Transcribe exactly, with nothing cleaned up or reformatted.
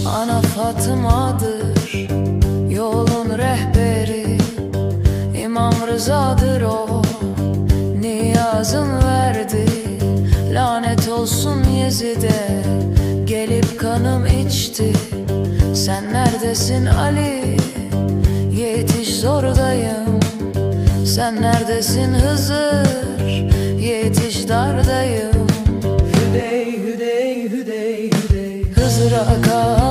Ana Fatıma'dır yolun rehberi, İmam Rıza'dır o niyazın verdi. Lanet olsun Yezid'e, gelip kanım içti. Sen neredesin Ali? Yetiş, zordayım. Sen neredesin Hızır? Yetiş, dardayım. Hüdey, hüdey, hüdey, hüdey. Hızır Aka